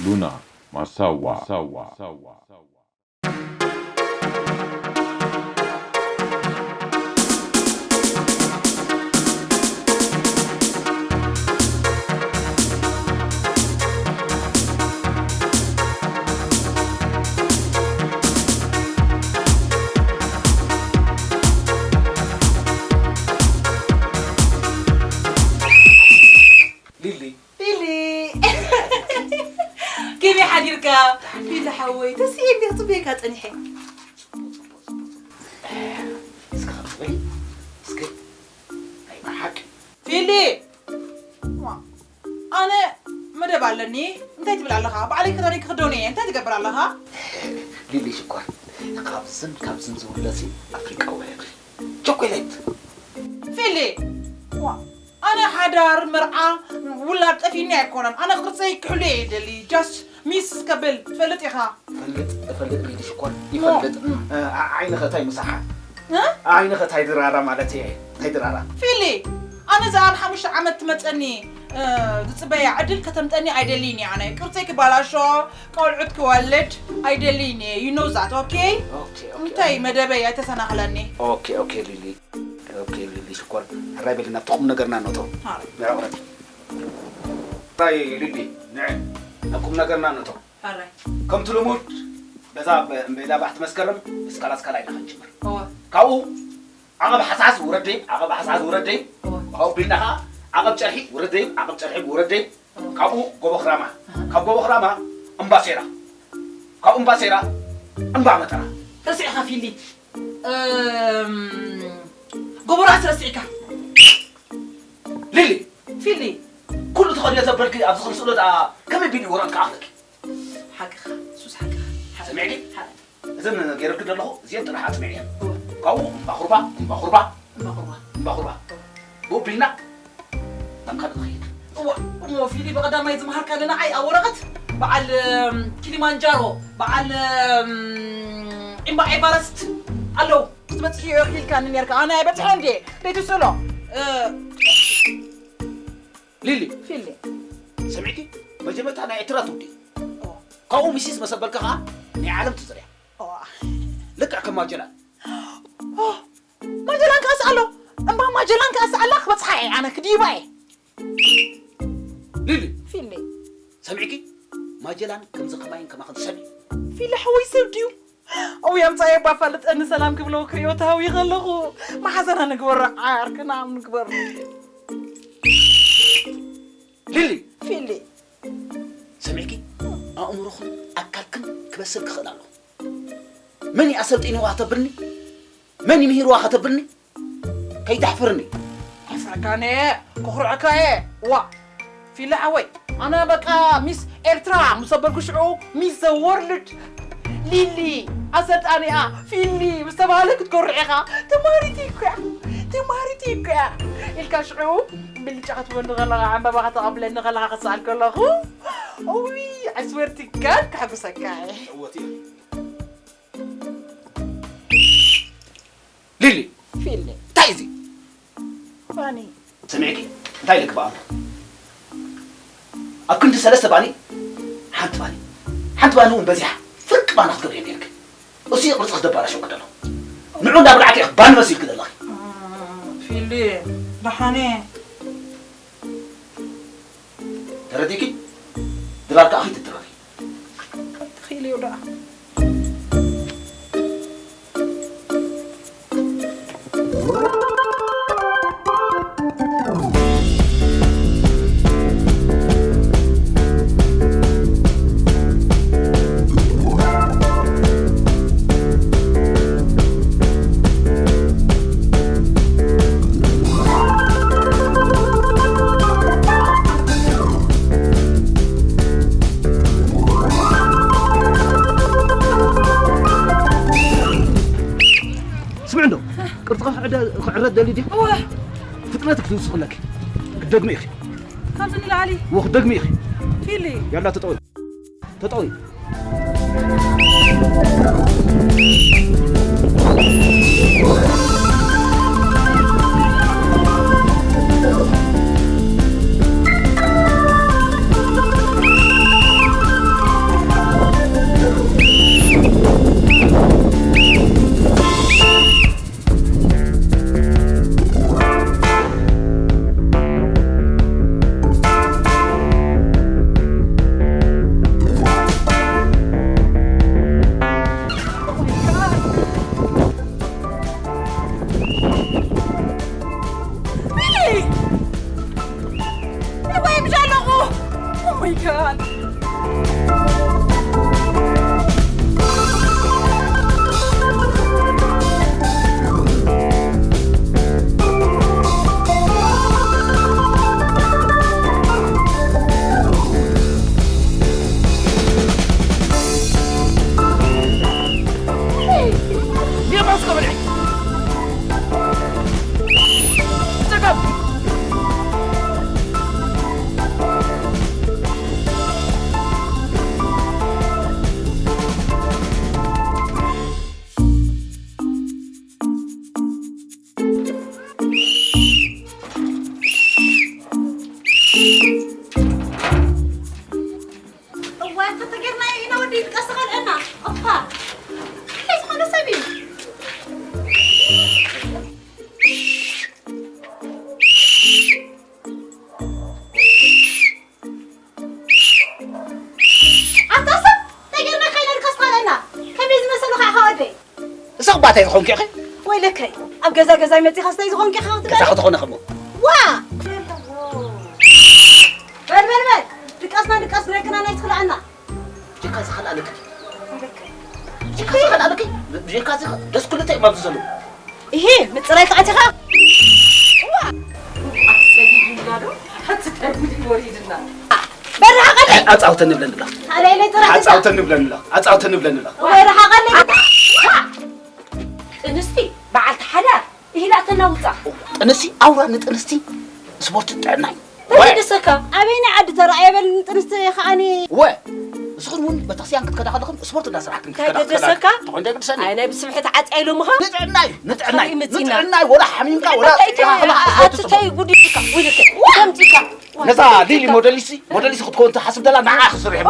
ሉና ማሳዋ። ሊሊ። ሊሊ። ከመይ ሓዲርካ? ሊሊ ሓወይ፣ ተስኢለ ጽበየካ ጸኒሐ። እስከ ኸም ዝበል፣ እስከ ናይ ብሓቂ። ፊሊ! ዋ፣ ኣነ መደብ ኣለኒ። እንታይ ትብል ኣለኻ? ባዕለይ ክዳነይ ክኽደኖ እየ። እንታይ ትገብር ኣለኻ? ሊሊ ሽኮር፣ ካብዝን ካብዝን ዝውለሲ ኣፍሪቃዊ ኢኺ። ቸኮሌት። ፊሊ! ዋ፣ ኣነ ሓዳር፣ መርዓ፣ ውላድ ጠፊኒ ኣይኮነን። ኣነ ቅርጸይ ክሕሉ እየ ይደሊ። ጃስት ሚስ ከብል ትፈልጥ ኢኻ። እፈልጥ፣ እፈልጥ ሊሊ ሽኮር፣ ሞ፣ ይፈልጥ። ም። እ፣ ዓ-፣ ዓይንኸ እንታይ ምሳሓ? እ? ዓይንኸ እንታይ ድራራ ማለት እየ? እንታይ ድራራ? ፊሊ! ኣነ እዛ ኣብ ሓሙሽተ ዓመት ትመጸኒ፣ እ፣ ዝጽበያ ዕድል ከተምጠኒ ኣይደልይን እየ ኣነ። ቅርጸይ ክባላሾ፣ ቆልዑት ክወልድ ኣይደልይን እየ። You know that, okay? ኦኬ፣ ኦኬ። እንታይ መደበይ ኣይተሰናኽለኒ። ኦኬ፣ ኦኬ ሊሊ። ኦኬ ሊሊ ሽኮር፣ ሕራይ በሊ ናብቲ ቁም ነገርና ነቶ። ሕራይ። ንዕቕረት። ሕራይ ሊሊ፣ ንዕ ናብ ቁም ነገርና ነቶ። ሕራይ። ከምቲ ልሙድ በዛ ብ-፣ ሜዳ ባሕቲ መስከረም ብስካላ ስካላ ኢና ክንጅምር። እወ። ካብኡ ዓቐብ ሓሳስ ውረደይ፣ ዓቐብ ሓሳስ ውረደይ። እወ። ካብኡ ቢልና ኸዓ ዓቐብ ጨርሒ ውረደይ፣ ዓቐብ ጨርሒ ውረደይ። እወ። ካብኡ ጎቦ ክራማ። ኣሃ። ካብ ጎቦ ክራማ እምባሴራ። ካብ እምባሴራ እምባ መጠራ። ረሲዕኻ ፊሊ። እም፣ ጎቦ ራእሲ ረሲዕካ። ሊሊ። ፊሊ። ኩሉ ተኸዲነ ዘበልኪ ኣብዚ ክንስእሎ ደኣ ከመይ ቢሉ ወረቐት ክኣኽለኪ? ሓቅኻ፣ ሱስ ሓቅኻ። ሓቅኻ። ሰሚዕኪ? ሓቅኻ። እዘን ገይረልኪ ዘለኹ እዚአን ጥራሕ ኣጽንዕየን። እወ። ካብኡ እምባ ኹርባ፣ እምባ ኹርባ፣ እምባ ኹርባ። እምባ ኹርባ። እወ። ብኡ ቢልና ናብ ካልእ ንኸይድ። እወ፣ እሞ ፊሊ ብቐዳማይ ዝመሃርካኒ ንዓይ ኣብ ወረቐት በዓል፣ እም፣ ኪሊማንጃሮ፣ በዓል፣ እም፣ እምባ ኤቨረስት ኣለዉ። ክትበጽሕዮ ኢልካኒ ኔርካ። ኣነ ኣይበጽሖን ድየ? ደይትስእሎ። እ፣ ሊሊ። ፊሊ። ሰሚዕኪ? መጀመርታ ናይ ኤርትራ ትውዲ። ኦ። ካብኡ ሚሲስ መሰበልካ ኸዓ ናይ ዓለም ትዝርያ። ኦ። ልክዕ ከም ማጀላን። ኦ። ማጀላን ከኣ ስኣሎ። እምባ ማጀላን ከኣ ስኣላ ክበጽሓ እየ ኣነ ክድይባ እየ። ሊሊ። ፊሊ። ሰሚዕኪ? ማጀላን ከምዚ ከማይን ከማኽን ሰብ እዩ። ፊሊ ሓወይ ሰብ ድዩ? እውይ ኣምጻዮ ባፋልጠኒ ሰላም ክብሎ ክሪኦ ተሃዊ ከለኹ። መሓዛና ንግበሮ ዓርክና ንግበሮ። ሊሊ። ፊሊ። ሰሚዕኪ? ኣእምሮኽን ኣካልክን ክበስል ክኽእል ኣለዎ። መን እዩ ኣሰልጢንዋ ተብልኒ? መን እዩ ምሂርዋ ከተብልኒ? ከይተሕፍርኒ። ኣፍረካነ፣ ክኹርዐካ እየ። ዋ፣ ፊሊ ሓወይ፣ ኣነ በቃ ሚስ ኤርትራ ምስ ኣበልኩ ሽዑ ሚስ ዘ ወርልድ ሊሊ ኣሰልጣኒኣ ፊሊ ምስ ተባህለ ክትኮርዕ ኢኻ። ተማሪቲ እኮ እያ፣ ተማሪቲ እኮ እያ ኢልካ ሽዑ ብልጫ ክትበኒ ከለኻ፣ ዕምበባ ከተቐብለኒ ከለኻ ክሰኣል ከለኹ፣ እውይ፣ I swear to God ከሕጉሰካ እየ። ሊሊ። ፊሊ። እንታይ እዚ? ባኒ። ሰሚዕኪ? እንታይ ኢልክ ብኣምር? ኣብ ክንዲ ሰለስተ ባኒ፣ ሓንቲ ባኒ። ሓንቲ ባኒ እውን በዚሓ። ፍርቂ ባኒ ክትገብሪ ነይርኪ። እሱ እዩ ቅርጽ ክደባላሸው ክደሎ። ንዑ እንዳብላዕኪ ኢኺ ባኒ መሲልኪ ዘለኺ። ፊሊ፣ ደሓነ። ተረዲእኪ? ድራር ከኣ ከይትድረሪ። ትኽእልዮ ደኣ። ስምዒ እንዶ፣ ቅርጽኻ ክዕደ-፣ ክዕረ ትደሊ ዲኺ? እወ። ፍጥነትኪ ትውስኽ ኣለኪ። ክትደግሚ ኢኺ። ካብዚ ንላዕሊ? እወ፣ ክትደግሚ ኢኺ። ፊሊ። ያላ ተጠወይ። ተጠወይ። ኣታይ ዝኾንኪ ኢኺ? ወይለከይ፣ ኣብ ገዛ ገዛይ መጺኻ ስታይ ዝኾንኪ ኢኻ ክትብለኒ? ገዛ ክትኾነ ከሞ። ዋ! በል፣ በል፣ በል! ድቃስና ድቃስ፣ ብሬክና ናይ ትኽልኣና። ብጀካ እዚ ካልእ ኣለኪ? ብጀካ እዚ ካልእ ኣለኪ? ብጀካ እዚ ደስ ክልተ እዮም ኣብዚ ዘለዉ። እሂ፣ ምጽራይ ከኣቲኻ? ዋ! ኣሰጊድና ዶ? ሓንቲ እንታይ ጉድ እዩ ወሪድና? በርሃ ቀለይ! ኣጻውተኒ ብለኒ ኣሎ። ኣበይ ለይ ጥራሕ ኣጻውተኒ ብለኒ ኣሎ። ኣጻውተኒ ብለኒ ኣሎ። በርሃ ቀለይ! ጥንስቲ፣ በዓልቲ ሓዳር፣ ኢሂላ ተናውጻ። ጥንስቲ፣ ኣውራ ንጥንስቲ ስፖርት ጥዕና እዩ። ተገደሰካ። ኣበይና ዓዲ ተራእየ በል ንጥንስቲ ከኣኒ። ወ፣ ንስኽን እውን ቤተክርስትያን ክትከዳ ከለኽን ስፖርት እንዳሰራሕክን እንታይ ክትከዳ ገደሰካ? ትኾን እንታይ ገደሰኒ? ኣይ፣ ናይ ብስብሒ ተዓጽያ ኢሎምኻ? ንጥዕና እዩ፣ ንጥዕና እዩ። ካበይ መጺና? ንጥዕና እዩ፣ ወላ ሓሚምካ፣ ወላ እንታይ ጥዕና እዩ? ስፖርት ኣቲ ትኾን። እንታይ ጉድ ኢልካ? ወይለከ፣ ከምጺካ? ነዛ ሊሊ ሞዴሊስቲ፣ ሞዴሊስቲ ክትኮን ትሓስብ ዘላ ንዓ ክስርሕ።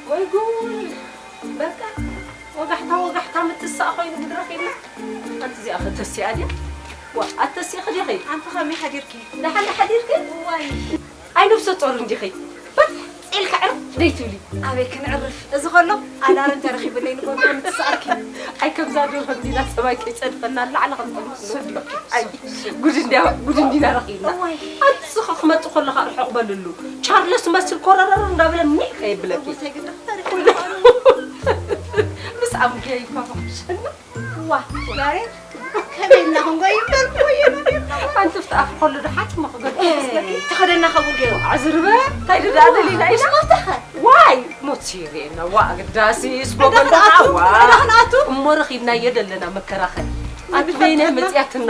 ወይ ጉድ! በቃ ወጋሕታ ወጋሕታ ምትሳእ ኮይኑ ምድረኽ ኢልና። ኣንቲ እዚኣ ኸ ተሲኣ ድያ? ዋ፣ ኣተሲእኺ ዲኺ? ኣንቲ ከመይ ሓዲርኪ? ደሓን ሓዲርኪ? ዋይ። ኣይ ነብሰ ጾር እንዲኺ? በጥ ኢልካ ዕርፍ ደይትብሊ። ኣበይ ክንዕርፍ? እዚ ኸሎ ኣላርም ተረኺቡለይ ንጎድጎ ምትስኣርኪ። ኣይ ከምዛ ዶ ከምዚና ሰማይ ከይጸድፈና ላዕሊ ክንጥምስ። ኣይ ጉድ እንዲያ፣ ጉድ እንዲና ረኺብና። እዋይ። ኣንቲ ስኻ ክመጽእ ከለኻ ርሑቕ በልሉ። ቻርለስ መስል ኮረረር እንዳበለ ኒዕ ከየብለኪ። እወ፣ እንታይ ግዳ ታሪኽ ኩሉ። ምስ ኣምገይ ይባባሸና። ዋ፣ ያሬድ፣ ከመይ ኢልና ክንጎይ ይብል፣ ወይ ይብል። ኣንቲ ፍትኣፍ ከሎ ዶ ሓቲሞ ክገድፎ ኤ፣ መስለኪ? ተኸደና ከምኡ ገይሩ። ኣዝርበ፣ እንታይ ድዳ ደሊና ኢና? ምስ መፍተኸ። ዋይ፣ ሞት ይርእየና። ዋ፣ ኣግዳሲ፣ ስፖ ዕዳ በልካ፣ ክንኣቱ፣ ዋ። ዕዳ ክንኣቱ። እሞ ረኺብናዮ ዘለና መከራኸ። ኣንቲ ኣንቲ በይነ ፈተና። መጽያትና።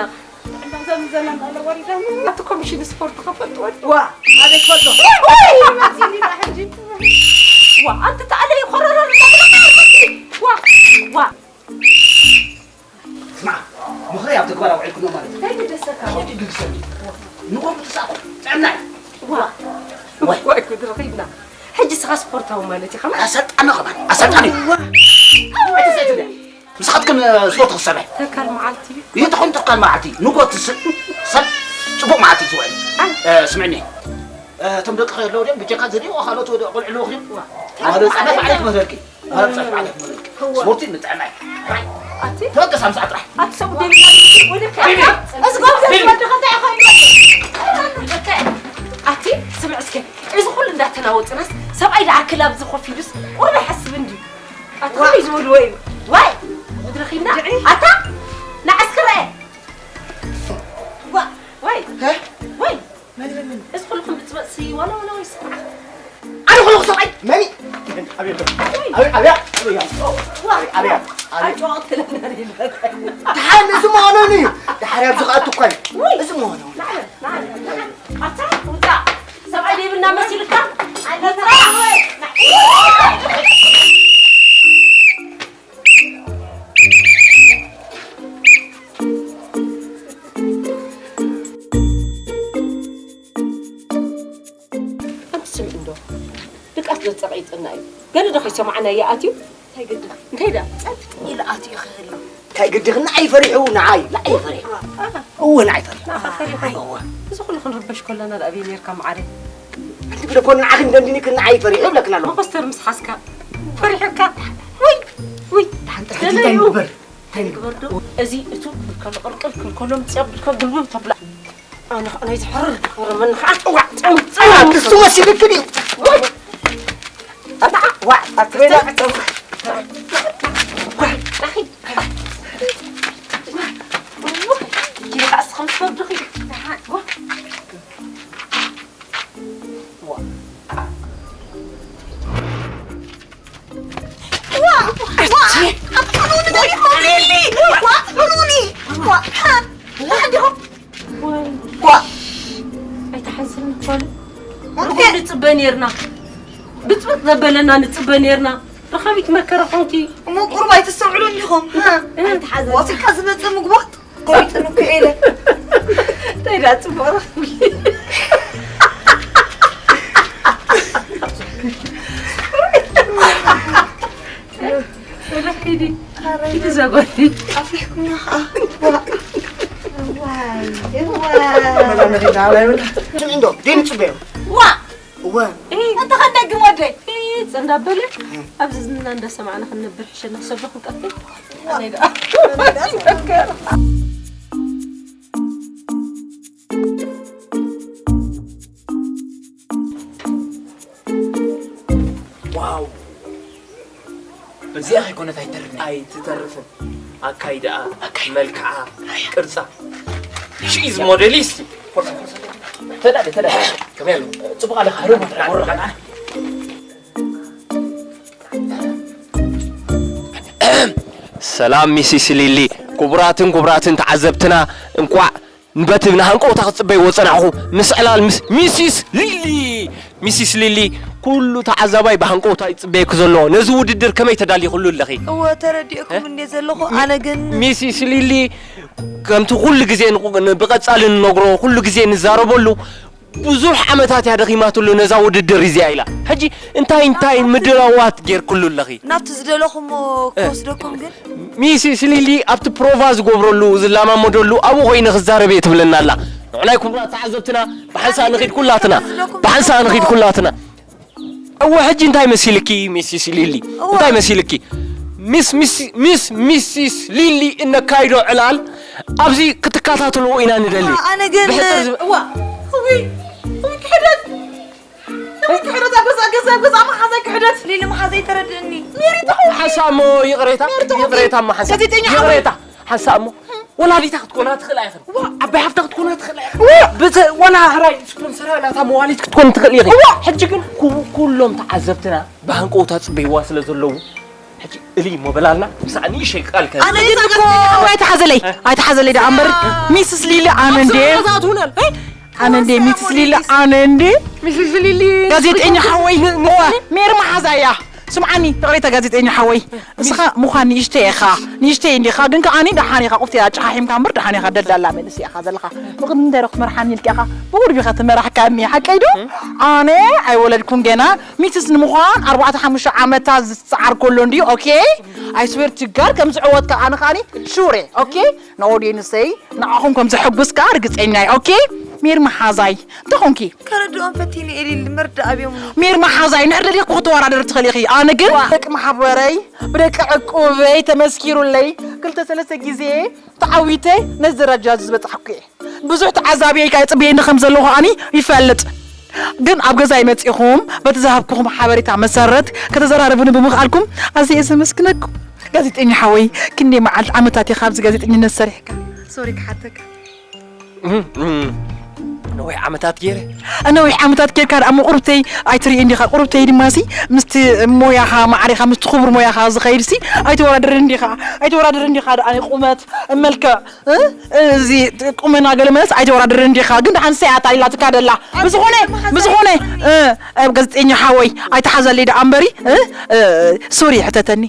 ዕዳ ዘምዘና እንዳለ ወሪዳ። ኣቲ ኮሚሽን ስፖርት ከፈልጥዎ። ዋ፣ ኣበይ ትፈልጦ? ወይ፣ መጺኒ ሕጂ። ዋ፣ ኣንቲ ተኣለይ ኮረረር። ዋ፣ ዋ። ስማዕ፣ ምኽረይ ኣብ ተግባር ኣውዒልክኖ ማለት እዩ። እንታይ ግደሰካ? ኸይዲ ግልሰኒ። ንጎ ምትሳእኩ ጥዕና እዩ። ዋ። ወይ። ወይ ጉድ ረኺብና። ሕጂ ስኻ ስፖርታዊ ማለት ኢኻ። ኣሰልጣኒ ኸማን፣ ኣሰልጣኒ። ዋ። ኣይትስእቲ ድያ? ንስኻትክን ስፖርት ክሰበ። ተካል መዓልቲ እዩ። ይትኹን ተካል መዓልቲ። ንጎ ትስእ። ሰብ ጽቡቕ መዓልቲ ትውዕል። ኣይ። እ፣ ስምዕኒ። እ፣ እቶም ደቂ ከየለዉ ድዮም? ብጀካ ዝሪእዎ ካልኦት ወደ ቆልዑ ኣለዉ እዮም። ዋ። ማለት ጻዕዳ ባዕለይ ክመረልኪ። ማለት ጻዕዳ ባዕለይ ክመረልኪ። እዋ። ስፖርቲ ንጥዕና እዩ። ኣቲ? ተወቀስ ኣምሳዕ ጥራሕ። ኣቲ ሰብ ደብና ወደ ቢቢ። እዚ ጎብዘ ቢቢ። ወደ ኸንታ ይኸይድ። ኣቲ ስምዕ እስከ። እዚ ኩሉ እንዳተናወጽናስ ሰብኣይ ደኣ ክላብ ዝኾፍ ኢሉስ ቁሩብ ይሓስብ እንድዩ። ኣቲ ዋ። ከመይ ዝበልዎ እዩ? ዋይ! ምድረኺና? ድዒ? ኣታ ንዓስክረ። ዋ። ዋይ! ሀ? ዋይ! መን፣ መን፣ መን? እዚ ኩልኹም ብትመጽሲ ዋላ፣ ዋላ ወይስ? ኣነ ኩሉ ሰብኣይ መን? ኣቤት። ኣቤት፣ ኣቤት፣ ኣቤት። ዋ። ኣቤት፣ ኣቤት። ኣጨዋወት ትለና ይልበል። ደሓር እዚ መሆኑ እዩ። ደሓር ኣብዚ ከኣቱ እኮ እዩ። ውይ። እዚ መሆኑ። ንዓል፣ ንዓል፣ ንዓል። ኣታ ውጻእ። ሰብኣይ ዘይብልና መሲልካ? ውጻእ። ኣንቲ ስምዒ እንዶ፣ ድቃስ ዶ ጸቒጠ ሰማዕና ይኣትዩ። እንታይ ግድኽ? እንታይ ደኣ? ጸጥ ኢሉ ኣትዩ ክህሉ። እንታይ ግድኽ? ንዓይ ፈሪሑ፣ ንዓይ፣ ንዓይ ፈሪሑ። ኣሃ። እወ፣ ንዓይ ፈሪሑ። ንዓኻ ፈሪሑ። እወ። እዚ ኩሉ ክንርበሽ ከለና ደኣ ኣበይ ኔርካ መዓረይ? ኣንቲ ብለ ኮን ንዓኺ እንደንድኒ ክን ንዓይ ፈሪሑ ይብለክን ኣለኹ። መኾስተር ምስ ሓዝካ ፈሪሑካ። ውይ፣ ውይ። ደሓን ጥርሕቲ እንታይ ደለዩ። ንግበር? እንታይ ንግበር ዶ? እዚ እቱ ብልካ ንቕርቅር ክንከሎም ጽያ ብልካ ግልብብ ተብላ። ኣነ ኸኣ ናይ ዝሕርር ክረመኒ ኸኣ። ዋዕ፣ ዋዕ፣ ዋዕ፣ ክስቱ መሲልክ ድዩ? ዋዕ፣ ዋዕ፣ ኣትበላ። ዋዕ፣ ኪሎ ኸኣ እስኸ ምስ ወርድኺ። ዋዕ። ኣይትሓዝን ጓል። እንታይ? ንጽበ ኔርና። ብጽብጥ ዘበለና ንጽበ ኔርና። ረኻቢት መከራ ኾንኪ። እሞ ቁሩብ ኣይተስተውዕሉን ዲኹም? ሃ? እ። ኣይትሓዘን። ዋሲልካ ዝመጸ ምግባጥ ቆይጥን እኮ ኢለ። እንታይ ደኣ ጽቡቕ ረኺብኪ? ኪዲ፣ ኪዲ እዛ ጓል። ኣፍሪሕኩምና ኸኣ። ዋ። ዋይ፣ ዋይ። መላ መኺና፣ ኣላይ መላ። ስምዒ እንዶ፣ ደይ ንጽበዮ። ዋ። እወ። እ፣ እንተ ኸንደግም ወደይ። እ፣ ጽ እንዳበለ፣ እ። ኣብዚ ዝንና እንዳሰማዕና ክንነብር ሕሸና፣ ሰብ ዶ ክንቀትል? ኣነ ደኣ። ዋው። በዚኣ ከይኮነት ኣይተርፍን። ኣይትተርፍን። ኣካይዳኣ፣ ኣካይ-፣ መልክዓ፣ ኣያ። ቅርጻ። She is model። ተዳለ፣ ተዳለ። ከመይ ኣሎ? ጽቡቕ ኣለኻ። ሃሎ፣ ወረቐት። ሰላም ሚሲስ ሊሊ፣ ክቡራትን ክቡራትን ተዓዘብትና፣ እንቋዕ በቲ ብናሃንቀውታ ክትጽበይዎ ዝጸናሕኹ ምስ ዕላል ምስ ሚሲስ ሊሊ። ሚሲስ ሊሊ፣ ኩሉ ተዓዛባይ ብሃንቀውታ ይጽበየኪ ዘሎ። ነዚ ውድድር ከመይ ተዳሊኽሉ ኣለኺ? እወ፣ ተረዲእኩም እ? እንድየ ዘለኹ፣ ኣነ ግን ሚሲስ ሊሊ፣ ከምቲ ኩሉ ግዜ ንቑ-፣ ን-፣ ብቐጻሊ ንነግሮ፣ ኩሉ ግዜ ንዛረበሉ፣ ብዙሕ ዓመታት እያ ደኺማትሉ ነዛ ውድድር እዚኣ ኢላ። ሕጂ እንታይ እንታይ ምድላዋት ጌርክሉ ኣለኺ? ናብቲ ዝደለኹሞ እ። ክወስደኩም ግን? ሚሲስ ሊሊ ኣብቲ ፕሮቫ ዝገብረሉ፣ ዝለማመደሉ ኣብኡ ኮይነ ክዛረብ እየ ትብለና ኣላ። ንዑ ናይ ክቡራት ተዓዘብትና ብሓንሳእ ንኺድ ኩላትና። ብሓንሳእ ንኺድ ኩላትና። እወ፣ ሕጂ እንታይ መሲልኪ ሚሲስ ሊሊ? እወ። እንታይ መሲልኪ? ሚስ፣ ሚስ፣ ሚስ፣ ሚሲስ ሊሊ እነካይዶ ዕላል ኣብዚ ክትከታተልዎ ኢና ንደሊ። ኣነ ግን ብሕጽር ዝብ-፣ እዋ፣ እዊ፣ እዊ ክሕደት፣ እዊ ክሕደት፣ ኣብ ገዛ፣ ኣብ ገዛ፣ ኣብ ገዛ መሓዛይ ክሕደት። ሊሊ መሓዛይ ተረድእኒ። ሜሪ ተኸው። ሓንሳእ እሞ ይቕሬታ፣ ሜሪ ተኸው። ይቕሬታ እሞ ሓንሳእ። ጋዜጠኛ ይቕሬታ፣ ሓንሳእ እሞ። ወላዲታ ክትኮና ትኽእላ ኢኽን። ዋ። ዓባይ ሃፍታ ክትኮና ትኽእላ ኢኽን። ዋ። ብተ-፣ ወላ ሕራይ ስፖንሰራ ናታ መዋሊት ክትኮን ትኽእል ኢኺ። ዋ። ሕጂ ግን ኩ-፣ ኩሎም ተዓዘብትና ብሃንቀውታ ጽበይዋ ስለ ዘለዉ፣ ሕጂ እሊ እሞ በላልና፣ ምሳዕ ንእሸይ ቃል ከ-፣ ኣነ ግን እኮ ኣይተሓዘለይ፣ ኣይተሓዘለይ ደኣ እምበር፣ ሚስስ ሊሊ ኣነ እንዴ፣ ኣነ እንዴ፣ ሚስስ ሊሊ ኣነ እንዴ፣ ሚስስ ሊሊ ጋዜጠኛ ሓወይ፣ ሜሪ መሓዛ እያ። ስምዓኒ፣ ይቕሬታ ጋዜጠኛ ሓወይ፣ እስኻ ምዃን ንእሽተይ ኢኻ፣ ንእሽተይ እንዲኻ፣ ግን ከኣኒ ደሓን ኢኻ፣ ቁፍቲ ኣጨሓሒምካ እምበር ደሓን ኢኻ፣ ደልዳላ መንእሰይ ኢኻ ዘለኻ። ብቕድሚ እንታይ ዶ ክትመርሓኒ ኢልካ ኢኻ፣ ብጉርቢ ኢኻ ትመራሕካኒ፣ ሓቀይ ዶ? ኣነ ኣይወለድኩን ገና፣ ሚስስ ንምዃን ኣርባዕተ ሓሙሽተ ዓመታት ዝጸዓር ከሎ እንድዩ፣ ኦኬ? I swear to God፣ ከም ዝዕወት ከኣ ኣነ ከኣኒ ሹር እየ፣ ኦኬ? ንኦድየንሰይ፣ ንዓኹም ከም ዘሐጉስ ከኣ ርግጸኛ እየ፣ ኦኬ? ሜሪ መሓዛይ፣ እንታይ ኾንኪ? ከረድኦም ፈቲነ እየ ሊሊ፣ መርዳእ ኣብዮም። ሜሪ መሓዛይ፣ ንሕሪ ደሊኽኪ ክትወዳደሪ ትኽእሊ ኢኺ። ኣነ ግን ዋ። ደቂ ማሕበረይ፣ ብደቂ ዕቁበይ ተመስኪሩለይ፣ ክልተ ሰለስተ ግዜ ተዓዊተ ነዚ ደረጃ እዚ ዝበጻሕኩ እየ። ብዙሕ ተዓዛቢ ከኣ ይጽበየኒ ከም ዘሎ ከኣኒ ይፈልጥ። ግን ኣብ ገዛይ መጺኹም በቲ ዝሃብኩኹም ሓበሬታ መሰረት ከተዘራርቡኒ ብምኽኣልኩም ኣዝየ እየ ዘመስግነኩም። ጋዜጠኛ ሓወይ፣ ክንደይ መዓልቲ ዓመታት ኢኻ ኣብዚ ጋዜጠኝነት ሰሪሕካ? ሶሪ ክሓተካ። እም፣ እም። ነዊሕ ዓመታት ገይረ። ነዊሕ ዓመታት ጌርካ ደኣ እሞ ቁርብተይ ኣይትርኢ እንዲኻ። ቁርብተይ ድማሲ ምስቲ ሞያኻ ማዕሪኻ፣ ምስቲ ክቡር ሞያኻ ዝኸይድሲ ኣይተወዳድርን እንዲኻ። ኣይተወዳድርን እንዲኻ ደኣ ቁመት፣ መልክዕ፣ እ? እዚ ቁመና ገለ መለስ ኣይተወዳድርን እንዲኻ። ግን ደሓን ሰያት ኣይላትካ ደላ። ብዝኾነ፣ ብዝኾነ፣ እ፣ ኣብ ጋዜጠኛ ሓወይ ኣይተሓዘለይ ደኣ እምበሪ፣ እ? እ፣ ሶሪ ሕተተኒ።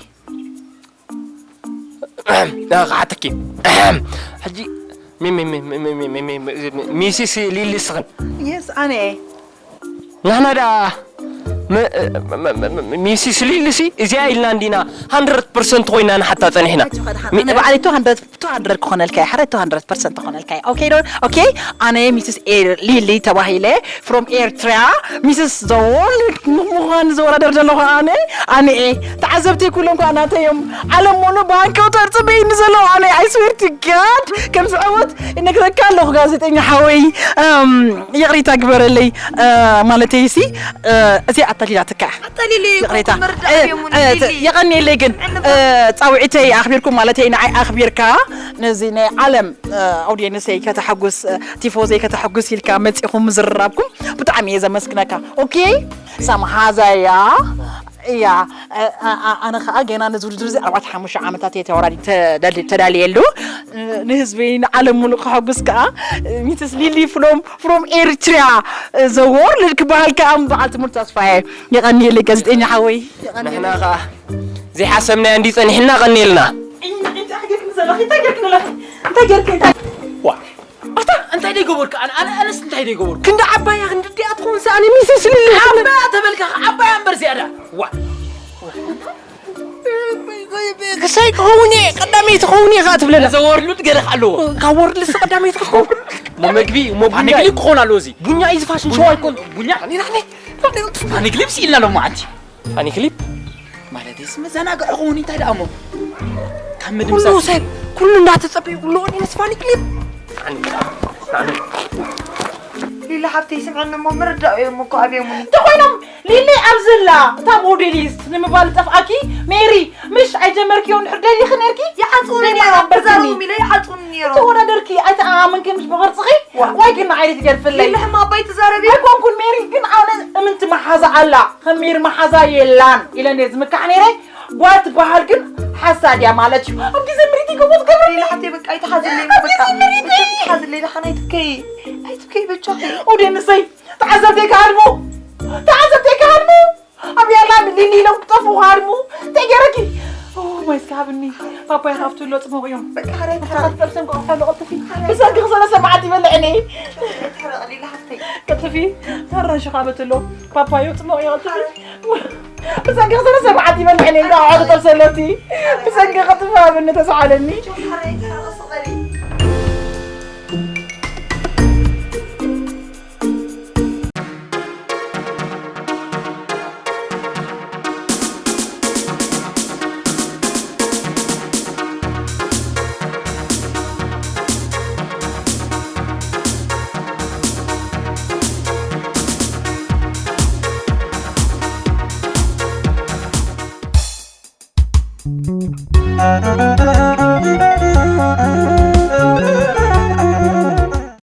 ክሓተኪ። ሕጂ ሚ-፣ ሚ-፣ ሚሲስ ሊሊ ስኽን። የስ፣ ኣነ እየ። ንሕና ደኣ ሚሲስ ሊሊ ሲ እዚኣ ኢልና እንዲና ሃንድረድ ፐርሰንት ኮይና ንሓታ ጸኒሕና። ንባዕለይ ቱ ሃንድረድ ክኾነልካ እዩ። ሓረ ቱ ሃንድረድ ፐርሰንት ክኾነልካ እዩ። ኦኬ ዶ? ኦኬ። ኣነ ሚስስ ሊሊ ተባሂለ from ኤርትራ ሚስስ ዘወርልድ ምዃን ዝወዳደር ዘለኹ ኣነ ኣነ እየ። ተዓዘብቲ ኩሎም ከዓ ናተይ እዮም። ዓለም ሙሉ ብሃንቀውታ ጽበይኒ ዘለዉ ኣነ I swear to God ከም ዝዕወት እነግረካ ኣለኹ ጋዜጠኛ ሓወይ። ይቕሬታ ግበረለይ ማለተይ ሲ እዚኣ ኣታሊላትካ እያ። ይቕሬታ የቐንየለይ ግን ፃውዒተይ ኣኽቢርኩም ማለተይ ንዓይ ኣኽቢርካ ነዚ ናይ ዓለም ኣውዲየንሰይ ከተሐጉስ ቲፎዘይ ከተሐጉስ ኢልካ መፂኹም ምዝርራብኩም ብጣዕሚ እየ ዘመስግነካ። ኦኬ ሳምሃዛያ እያ። ኣነ ከዓ ገና ነዚ ውድድር እዚ ኣርባዕተ ሓሙሽተ ዓመታት እየ ተወራዲ ተዳልየሉ ንህዝበይ ንዓለም ሙሉእ ከሐጉስ ከዓ ሚስስ ሊሊ ፍሎም from ኤርትራ ዘወር ልልክ በሃል ከዓ በዓል ትምህርቲ ተስፋዬ የቐንየለይ ጋዜጠኛ ሓወይ። ንሕና ከዓ ዘይሓሰብናዮ እንዲ ጸኒሕና ቀኒልና። ኣታ እንታይ ደይገበርካ ኣነ ኣነ ኣነስ እንታይ ደይገበርኩ። ክንዲ ዓባያ ክንዲ ዲኣ ትኸውን ሰኣነ ሚስስ ልል ዓባያ ተበልካ ዓባያ እምበር ዝያዳ ዋ ክሳይ ክኸውን እየ ቀዳመይቲ ክኸውን እየ ከዓ ትብለና። ዘወርሉድ ገለ ኣለዎ። ካብ ወርልስ ቀዳመይቲ ክኸውን መመግቢ እሞ ቡኛ ንግሊ ክኾን ኣለዎ። እዚ ቡኛ እዩ ዝፋሽን ሸዋ ይኮን ቡኛ ንግሊ ብስ ኢልና ሎ መዓንቲ ፋኒ ክሊፕ ማለት ስ መዘናግዒ ክኸውን እንታይ ደኣ እሞ ካብ ምድምሳስ ሰብ ኩሉ እንዳተጸበዩ ኩሉ ኦዲንስ ፋኒ ክሊፕ ሊሊ ሓፍተይ ስምዕኒ እሞ ምርዳእ እዮም እኮ ኣብዮምኒ እንተኾይኖም ሊሊ ኣብዝላ እታ ሞዴሊስት ንምባል ጠፍኣኪ ሜሪ ምሽ ኣይጀመርክዮ እንድሕር ደሊኺ ነርኪ ይሓፅኡኒ ነይሮም ተዛረቦም ኢለ ይሓፅኡኒ ነይሮም ተወዳደርኪ ኣይተኣማመንኪ ምሽ ብቕርፅኺ ዋይ ግን ንዓይነት ይገድፍለይ ሊሊ ሕማቕ ባይ ትዛረቢ ኣይኮንኩን ሜሪ ግን ኣነ እምንቲ መሓዛ ኣላ ከም ሜሪ መሓዛ የላን ኢለ እንደ ዝምካሕ ነይረ ጓል ትበሃል ግን ሓሳድ እያ ማለት እዩ ኣብ ግዜ ምሪት ይገቡ ትገብሩ ሌላ ሓፍተይ በቃ ኣይትሓዝለይ በቃ ኣይትሓዝለይ ደሓን ኣይትከይ ኣይትከይ በጃኺ ኦዴንሰይ ተዓዘብተይ ክሃድሙ ተዓዘብተይ ክሃድሙ ኣብ ያላ ሊሊ ኢሎም ክጠፍኡ ክሃድሙ እንታይ ገይረኪ ማይ እስኪ ሃብኒ ፓፓያ ካብቲ ኣሎ ፅሞቕ እዮም በቃ ሓረይ ሓረይ ጠብሰን ክቕፈሉ ቅልጥፊ ብሰንኪ ክሰለሰ መዓት ይበልዕኒ ተረቕ ሊላ ሓፍተይ ቅልጥፊ ተረን ሽኻበት ኣሎ ፓፓዮ ፅሞቕ ይቕልጥፊ ብሰንኪ ክሰለሰ መዓት ይበልዕኒ እንዳ ዓዱ ጠብሰለቲ ብሰንኪ ክጥፋ ብኒ ተሰዓለኒ ሓረይ ተረቕ ስቐሊ